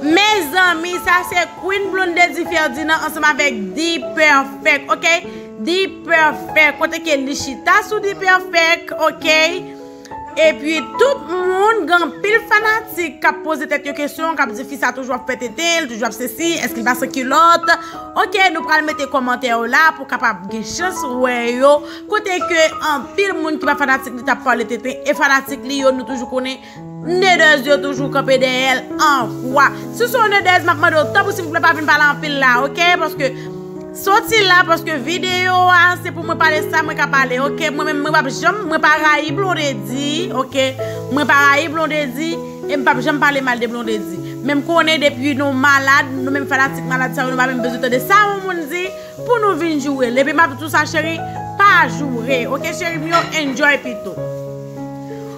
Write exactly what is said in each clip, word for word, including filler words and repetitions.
Mezanmi, sa se Queen Blondedy Ferdinand ansanm avèk D-Perfect, ok? D-Perfect, kote ke li chita sou D-Perfect, ok? Epi tout moun, gen anpil fanatik k ap poze tèt yo kesyon, k ap di fi sa toujou ap fè tenten, li toujou ap sesi, èske li pa san kilòt? Ok, nou pral mete kòmantè yo la pou kapab gen chans wè yo. Kote ke anpil moun ki pa fanatik li t ap pale tenten, e fanatik li yo, nou toujou konnen, Neders yo toujou kanpe dèyè l an kwa. Si w se yon Neders, m ap mande w, tanpri silvouplè, pa vin pale anpil la, ok? Paske, soti la, paske videyo a, se pou mwen pale sa mwen ka pale, ok? Mwen menm, mwen p ap janm, mwen pa rayi Blondedy, ok? Mwen pa rayi Blondedy, e m p ap janm pale mal de Blondedy. Men m konnen depi nou malad, nou menm fanatik malad sa yo, nou pa menm bezwen tande sa yon moun di, pou nou vin joure l. Epi m ap di w sa, cheri, pa joure. Ok, cheri m yo, enjoy pito.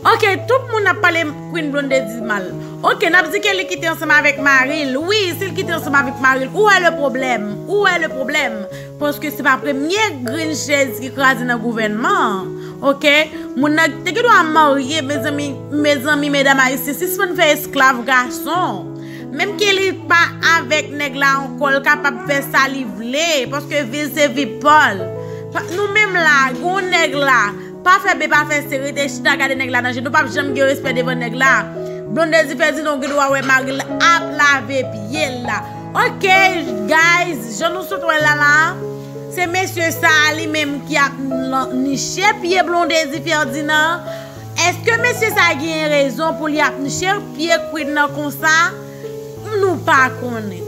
Ok, tout moun ap pale Queen Blondedy mal. Ok, n ap di ke li kite ansanm avèk mari l. Wi, si l kite ansanm avèk mari l, où est le problème? Où est le problème? Paske se pa premye grenn chèz ki kraze nan gouvènman an. Ok? Moun nan te gen dwa marye, mezanmi, mezanmi, medam ayisyen, sispann fè esklav gason. Menm ke li pa avèk nèg la ankò, l kapab fè sa li vle, paske vi l se vi pa l. Pa, nou menm la, gon nèg la, pa fè be, pa fè se, rete chita gade nèg la nan je, nou p ap janm gen respè devan nèg la. Blondedy Ferdinand, ou gen dwa wè mari l ap lave pye l la. Ok, guys, jan nou sot wè l la la, se mesye sa a li menm ki ap lan-, niche pye Blondedy Ferdinand. Èske mesye sa a genyen rezon pou li ap niche pye Queen nan konsa? Nou pa konnen.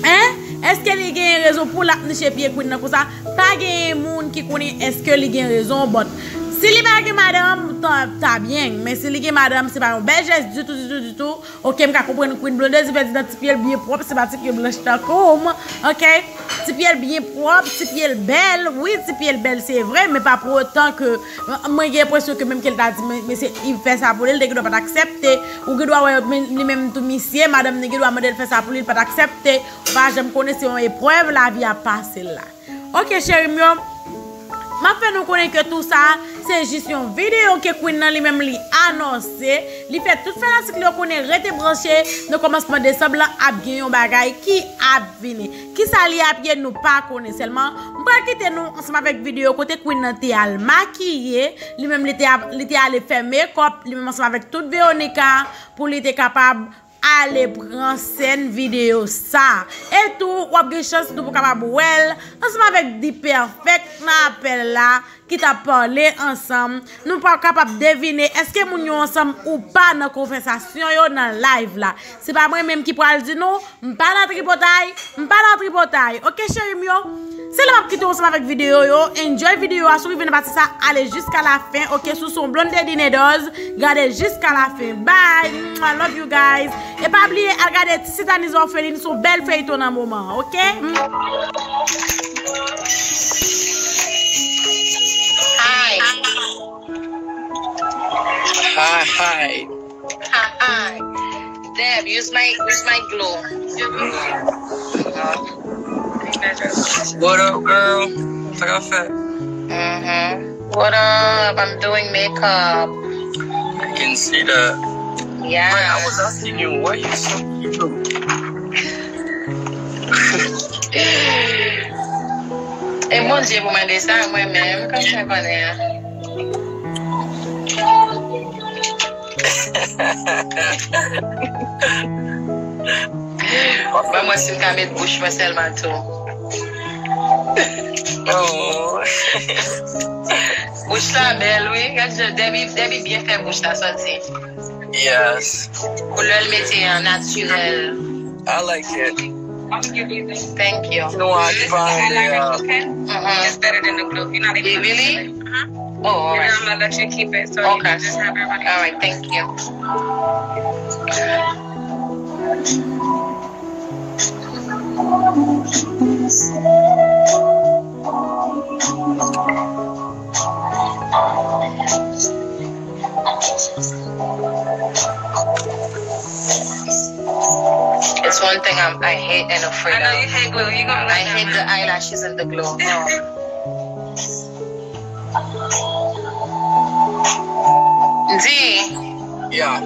Hein? Èske li genyen rezon pou l ap niche pye Queen nan konsa? Pa genyen moun ki konnen èske li gen rezon, but si li pa gen madanm, ta, ta byen. Men si li gen madanm, se pa yon bèl jès ditou, ditou, ditou. Ok, m ka konprann Queen Blondedy Ferdinand, ti pye l byen pwòp, se pa ti pye blanch tankou m. Ok? Ti pye l byen pwòp, ti pye l bèl. Wi, ti pye l bèl, se vre, men pa pou otan ke, mwen gen enpresyon ke menm ke l ta di, men, men se Yves fè sa pou li, li te gen dwa pa t aksepte. Ou gen dwa wè, men, li menm tou misye, madanm li gen dwa mande l fè sa pou li, li pa t aksepte. Ou pa janm konnen, se yon eprèv lavi ap pase l la. Ok, cheri m yo. M ap fè nou konnen ke tou sa, se jis yon videyo ke Queen nan li menm li anonse. Li fè tout fanatik li yo konnen, rete branche, nan kòmansman desanm lan ap gen yon bagay ki ap vini. Kisa li ap ye, nou pa konnen. Sèlman, m pral kite nou ansanm avèk videyo kote Queen nan te al makiye. Li menm li te ap, li te ale fè makeup, li menm ansanm avèk tout Veronica, pou li te kapab ale pran sèn videyo sa. E tou, w ap gen chans tou pou kapab wè l ansanm avèk D-Perfect nan apèl la, ki t ap pale ansanm. Nou pa kapab devine èske moun yo ansanm ou pa nan konvèsasyon yo nan live la. Se pa mwen menm ki pral di nou, m pa nan tripotay, m pa nan tripotay. Ok, cheri m yo? Se la m ap kite w ansanm avèk videyo yo. Enjoy videyo a, si w rive nan pati sa, ale jiska la fen. Ok, sou son Blondedy Nedoz, gade jiska la fen. Bye. Mwah, love you guys. E pa bliye al gade Ti Sitanis Orpheline, se yon bèl feyton nan moman an, ok? Hi. Hi, hi. Hi, hi. Deb, use my, use my glue. What up, girl? Sa ka fè? Mm-hmm. What up? I'm doing makeup. I can see that. Yeah. But I was asking you, why you so cute? E Bondye pou mande sa, mwen menm, kòm sa konnen an. Ban mwen si m ka met bouch mwen sèlman tou. Oh. Bouch la bèl, wi. Gad jan Debbie, Debbie byen fè bouch la sòti. Yes. Koulè l mete an natirèl. I like it. Thank you. You know, I find it, uh, mm-hmm. It's better than the glue. You're not even really? Oh, all right. I'm gonna let you keep it, so you can just have everybody. All right, thank you. It's one thing I'm, I hate and afraid of. I know you hate glue. You gonna I hate the eyelashes and the glue. Oh. Di. Yeah.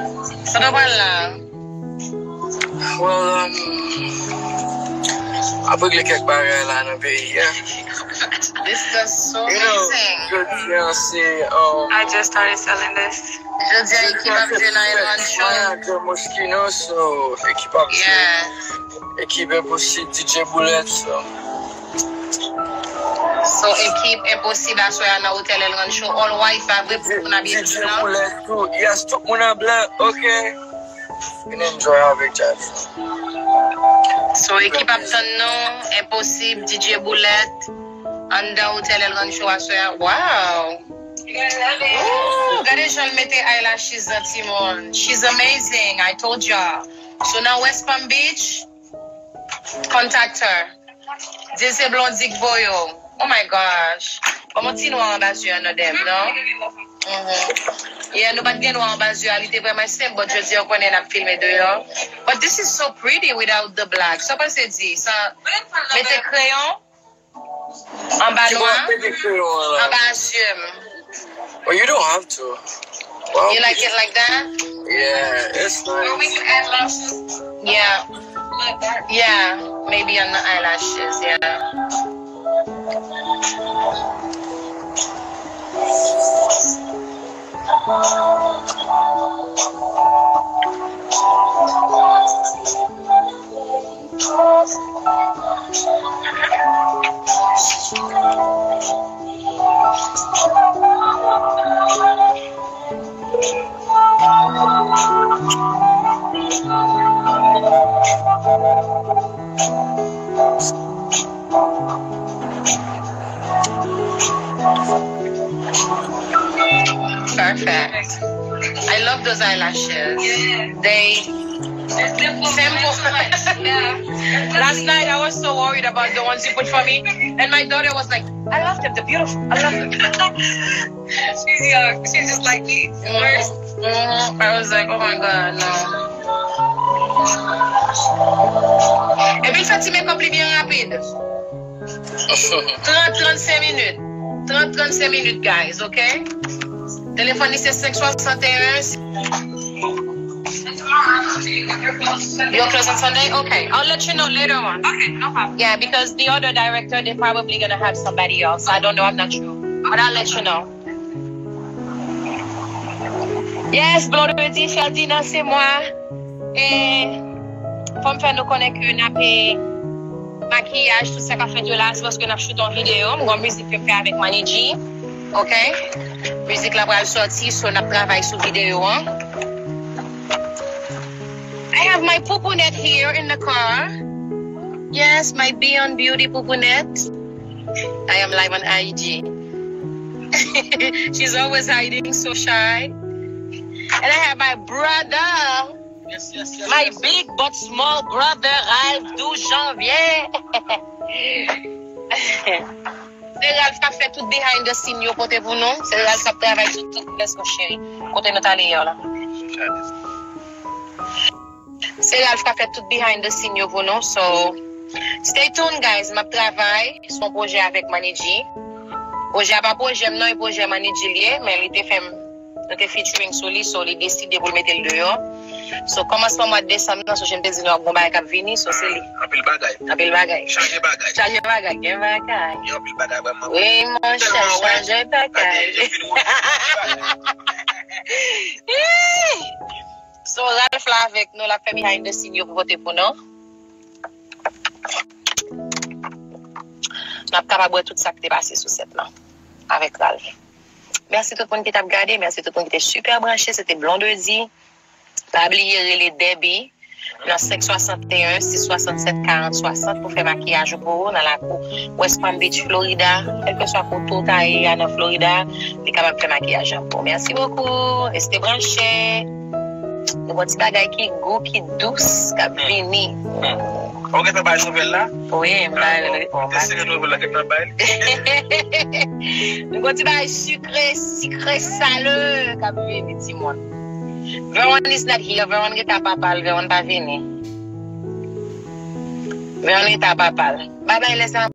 Sa ta pral la. Well, um, ap regle kèk bagay la nan peyi a. This is so amazing. You know, jodi a se, um, I just started selling this. Jodi a ekip ap jwe nan Elran Show. Manager Moschino, so ekip ap jwe. Yeah. Ekip Enposib, D J Bullet, so. So, ekip Enposib aswè a nan Hotel Elran Show. All white, pa vre, pou moun abye blan. D J Bullet tou. Yes, tout moun an blan, ok. Vin enjoy avèk jazz. So, ekip ap tann nou, Enposib, D J Bullet, anndan Hotel Elran Show aswè a. Wow! Ooh, gade jan l mete eyelashes nan timoun. She's amazing, I told y'all. So, nan West Palm Beach, contact her. Di l se Blondy k voye w. Oh my gosh. Kòman ti nwa anba zye a nan dèm, non? Mhm. Yeah, nou pa t gen nwa anba zye a, li te vrèman senp, but jodi a w konnen n ap filme deyò. But this is so pretty without the black. Sa w panse di? Sa mete kreyon anba nwa, anba zye m. Well, you don't have to. Why would you? You like it like that? Yeah, it's nice. Or we can add lashes. Yeah. Like that. Yeah, maybe on the eyelashes, yeah. Perfect. I love those eyelashes. Yeah. They simple. Yeah. Last night I was so worried about the ones you put for me, and my daughter was like, "I love them. They're beautiful. I love them." She's young. She's just like me. Mm, I was like, "Oh my God, no." Epi l fè ti make-up li byen rapid. Trant, trannsenk minit. Trant, trannsenk minit, guys, ok? Telefòn li se senk swasanteyen. You'll close on Sunday? Okay, I'll let you know later on. Okay, no problem. Yeah, because the other director, they're probably gonna have somebody else. I don't know, I'm not sure. But I'll let you know. Yes, Blondedy, Ferdinand, se mwen. E fò m fè nou konnen ke n ap, e, makiyaj, tout sa k ap fèt yo la, se paske n ap choute yon videyo. M gon mizik ke m fè avèk Manny G. Ok? Mizik la pral sòti, so n ap travay sou videyo an. I have my Poupounette here in the car. Yes, my Beyond Beauty Poupounette. I am live on I G. She's always hiding, so shy. And I have my brother, yes, yes, yes, my yes, big but small brother, Ralph Doux Janvier. Se Ralph k ap fè tout behind the scene yo pote pou nou. Se Ralph k ap travay sou tout, let's go, cheri. Kote nou t ale yè la? Se Ralph k ap fè tout behind the scene yo pou nou. So, stay tuned, guys. M ap travay sou yon pwojè avèk Manny G. Pwojè a pa pwojè m non, e pwojè Manny G li ye, men li te fè m, nou te featuring sou li, so li deside pou l mete l deyò. So, kòmansman mwa desanm nan, so, jan m te di nou, ap gon bagay k ap vini, so, se li. Anpil bagay. Anpil bagay. Chaje bagay. Chaje bagay, gen bagay. Gen anpil bagay, vrèman. Wi, monchè, chaje bagay. Ih! So, Ralph la avèk nou, l ap fè behind the scene yo pou pote pou nou. N ap kapab wè tout sa k te pase sou sèt lan avèk Ralph. Mèsi tout moun ki t ap gade, mèsi tout moun ki te super branche, se te Blondedy. Pa bliye rele Debbie nan senk swasanteyen, sis swasannsèt, karant swasant pou fè makiyaj ou pou ou nan lakou West Palm Beach, Florida. Kèlkeswa kote w ta ye a nan Florida, li kapab fè makiyaj an pou ou. Mèsi bokou. Reste branche. Nou gon ti bagay ki gou, ki dous, k ap vini. Ou gentan bay nouvèl la? Wi, m bay nouvèl la. Te sere nouvèl la, gentan bay li. Nou gon ti bagay sikre, sikre, sale k ap vini, timoun. Veron is not here. Veron rete a papa l. Veron pa vini. Veron rete a papa l. Bye bye, les amours.